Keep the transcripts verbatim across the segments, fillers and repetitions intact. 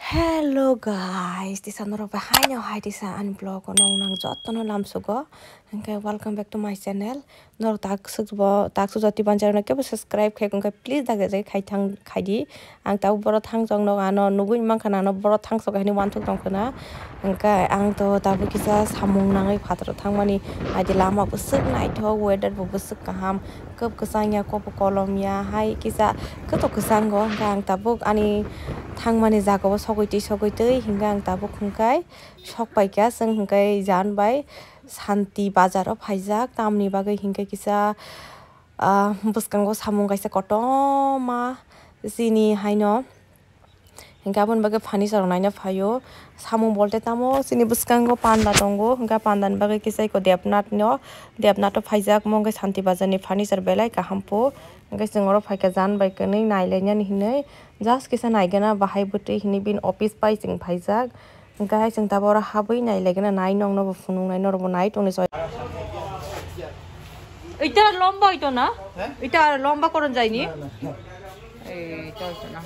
Hello guys, tisa norok bai haino hai tisa ani vlog o nong nang jotono lamsugo. Hingke welcome back to my channel. Norok tak suk bo, tak suk jati banjai rok kebo subscribe khai hingke please dage dage khai thang khai di. Ang tabuk boro thang jok no ano nugui mankha na ano boro thang sok hai ni wanthok tong khna. Hingke ang to tabuk kisa samung nangwi phataro thangmani. Aidi lama bwswk naithok, weather bo bwswk kaham. Kwp kwchang ya, kwp kolom ya, hai kisa kwto kwchango. Hingke ang tabuk ani thangmani jaga o sogwi twi sogwi twi hingke ang tabuk hingke sok paikha. Chwng hingke jan bai Santi Bazar o phaijak. Tamni bagwi hingke kisa, ah, bwskango samung kaisa kotorma chini haino. Hingke aboni bagwi furniture rok naina phaio. Samung bolte tamo chini bwskango panda tongo. Hingke panda ni bagwi kisa eko Debnath no, Debnath o phaijak. Omo hingke Santi Bazar ni furniture belai kaham po. Hingke chwng oro phaikha jan bai kwnwi nailainani hinwi. Just kisa naigana bahai bwtwi hinwi bini office bai chwng phaijak. Hingke hai chwng tabuk oro habwi nailaigana nai nokno bo phunuknai norok bo nai tongni choi. Ita lomba ito na? He? Ita lomba koron jaini? Na, na. Eh, ito ito na.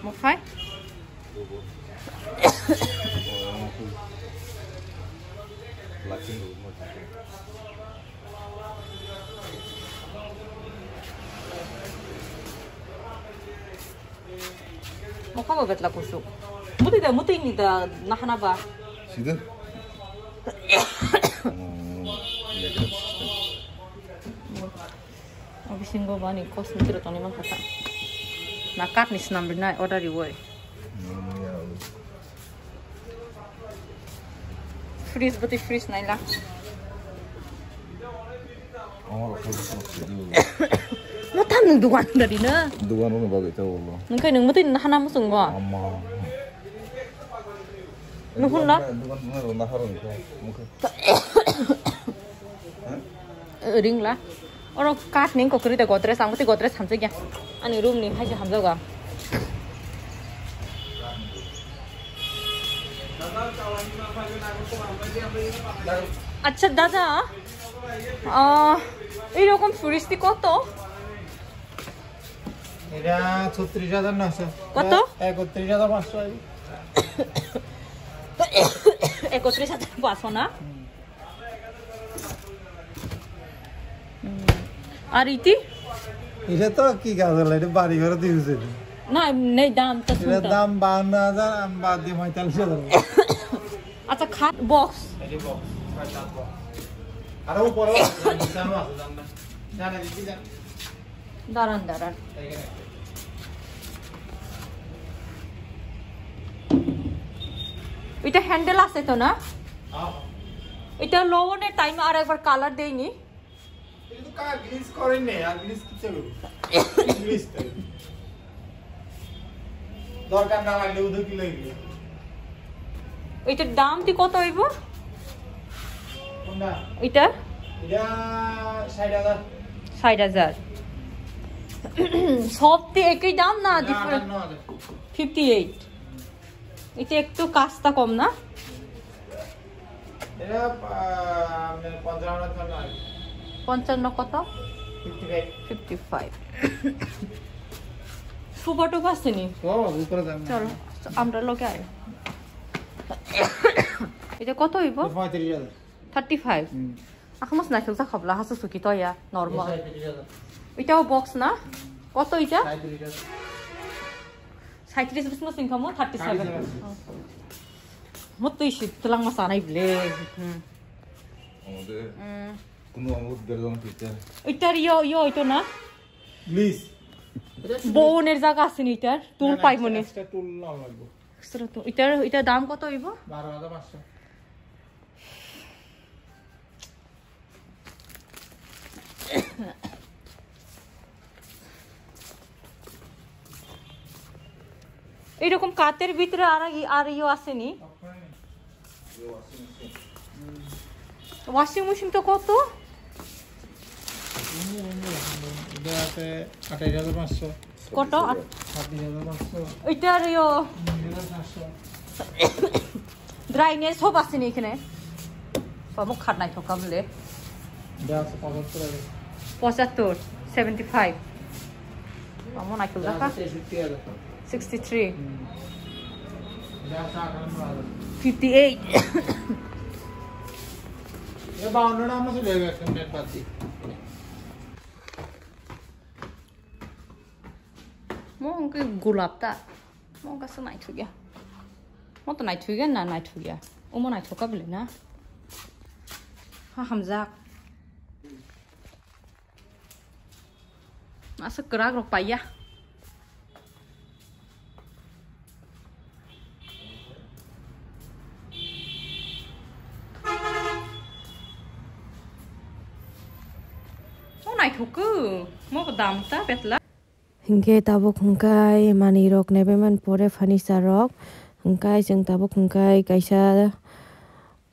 Mukfai? Mokha bo betla kusuk. Muti da, muti ni da nahana ba. Sida. Oh, negative system. Obisingo bani cosmetic rok tongni mankha ta. Na card ni swnam rinai order riwoi. Fridge bwtwi fridge naila. Omo rok khe bwswk sidi. Mwthang nwng dukandari no. Dukan rokni bagwi ta ulo. Nwng khe nwng mwtwi hana muchungo. Ama. Nuhun na? Dukan rok nahar rok khe. Ringla. Oro kath ni kokri de Godrej, ang bwtwi Godrej hamjakya. Ani room ni hai se hamjago. আচ্ছা দাদা, আহ, এইরকম ফ্রিজ কত? এটা ছত্রিশ হাজার নয়শো। কত? একত্রিশ হাজার পাঁচশো। একত্রিশ হাজার পাঁচশো না? হুম। হুম। আর ইতি? এটা তো কি গাছ হলো? এটা বাড়ি ঘরে দিয়ে দিছে। না, নেই দাম তো এটা শুনতে। দাম বাহান্ন হাজার, আমি বাদ দিয়ে পঁয়তাল্লিশ হাজার। আচ্ছা, খাট বক্স। এই যে বক্স, ছয় সাত বক্স। আরো উপরেও আছে, নিচেও আছে, জান না। জান না, কি জান? দাঁড়ান, দাঁড়ান। এই যে একটা। এটা হ্যান্ডেল আছে তো না? হ্যাঁ। এটা লোনের টাইমে আর একবার কালার দেইনি। এটা তো কালার গ্লিজ করেন নে, আর গ্লিজ কিসে করব? গ্লিজ তো। দরকার না লাগলে উধু কি লাগবে? এটার দাম কি কত হইব? কোনটা? এটা? এটা ষাট হাজার। ষাট হাজার। সব তো একই দাম না? এটা ডিফারেন্ট? আটান্ন হাজার। Fifty eight. এটা একটু কাজটা কম না? এটা, আহ, আপনার পঞ্চান্ন টাকা আর কি। পঞ্চান্ন কত? Fifty five. Fifty five. Super টুপ আছে নি? ও, উপরে যান না। চলো, আমরা লগে আয়। এটা কত হইব? পঁয়ত্রিশ হাজার। Thirty five? হুম। আখামাস নাইখেল যা খাবলা, হাসু সুকি তো ইয়া, নরমাল। পঁয়ত্রিশ হাজার। এটাও বক্স না? কত এটা? সাঁইত্রিশ হাজার। সাঁইত্রিশ বসে মাস income thirty seven. Thirty seven. মত তো ইসি তুলাং মাস আনাই বলে। হুম। আমাদের হুম। কোনো আমার বেরোলাম কিতা? এটার ইয়ো, ইয়ো, এটা না? প্লিজ। বোনের জায়গা আছে নি এটার? টুল না, না, পাইবো নি? এক্সট্রা টুল না লাগবো। এক্সট্রা টুল। এটার, এটার দাম কত হইব? বারো হাজার পাঁচশো। এইরকম কাতের ভিতরে আর ই-, আর ইয়ে আসেনি? ওয়াশিং মেশিন তো কত? এটা আছে আঠাইশ হাজার পাঁচশো। কত? আট-, ছাব্বিশ হাজার পাঁচশো। ওইটার ইয়ো। উনিশ হাজার পাঁচশো। ড্রাই নিয়ে সব আছে নি এখানে? বাবু খাট নাই ঠকা বলে। এটা আছে পঁচাত্তর হাজার। পঁচাত্তর, সেভেন্টি ফাইভ। বাবু নাই তো এটা দেখা। আছে তেষট্টি হাজার। Sixty three. হুম। Fifty eight. Mo hwnkhe gulab ta. Mo hwnkhe se naithok ya. Mo to naithok ya na naithok ya. Omo naithok ka bwle na. Ha hamjak. Aswk kwrak rok paiya. O naithok khe, mo dam ta betla. Hinkhe tabuk hwnkhe manwi rok naibai man pore furniture rok. Hwnkhe chwng tabuk hwnkhe kaisa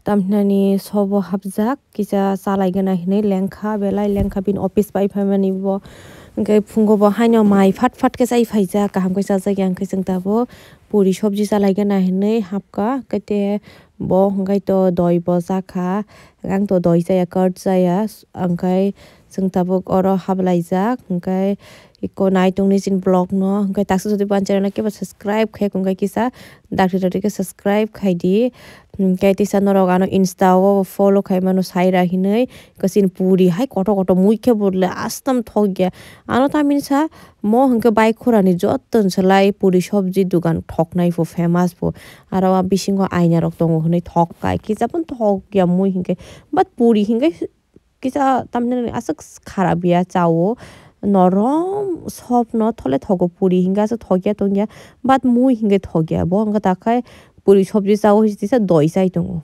tamhinani sobo hapjak, kisa chalai gana hinwi lengkha, belai lengkha bini office pai phaimani bo. Hwnkhe phungo bo haino mai phat phat khe chai phaijak, kaham khe chajak ya, hwnkhe chwng tabuk puri sobji chalai gana hinwi hapkha, hwnkhe te bo hwnkhe to doi bo chakha, ang to doi chaya, curd chaya, hwnkhe chwng tabuk oro haplaijak, hwnkhe eko nai tongni chini vlog no, hwnkhe taksa jodi bo ani channel no kebo subscribe khai, hwnkhe kisa dakti dakti khe subscribe khai di. Hwnkhe tisa norok ano Insta o follow khai mano, Saira hinwi, hwnkhe chini puri hai kotor kotor mui khe bo le aswk thok ya. Ano tamini sa mo hwnkhe bai khurani joto ni slai puri sobji dogan thoknai bo famous bo. Aro a bisingo aina rok tongo hwnwi thok kai kisa phano thok ya mui hwnkhe. But puri hwnkhe kisa tamni aswk kharap ya chao, norom soft no thole thogo, puri hwnkhe aswk thokya tongya, but mui hwnkhe thokya, bo hwnkhe takhai puri sobji chao, tisa doi chai tongo.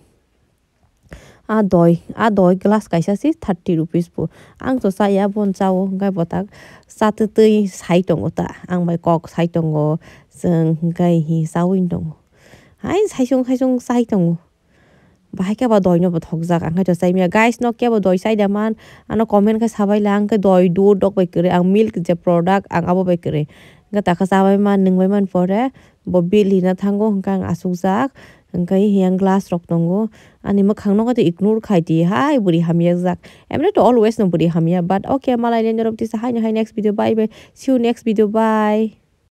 A doi, a doi glass kaisa si thirty rupees bo, ang to chaya, bo chao, hwnkhe bo tak chatwi twi sai tongo ta, ang bai kok sai tongo, chwng hwnkhe hi chawi tongo, hai saisung saisung chai tongo. Bahai khe ba doi no bo thokjak, ang khe to chai manya. Guys, no kebo doi chai da man, ano comment khe sabai la, ang khe doi dudh rok bai kwrwi, ang milk je product, ang abo bai kwrwi. Hwnkhe takha chabai man, nwng bai man pore, bo bill hina thango, hwnkhe ang achukjak, hwnkhe hi ang glass rok tongo. Ani mwkhang no khe to ignore khai di, hai bwrwi hamya jak. Emni to always no bwrwi hamya, but okay, malai le norok tisa haino hai next video, bye bye, see you next video, bye.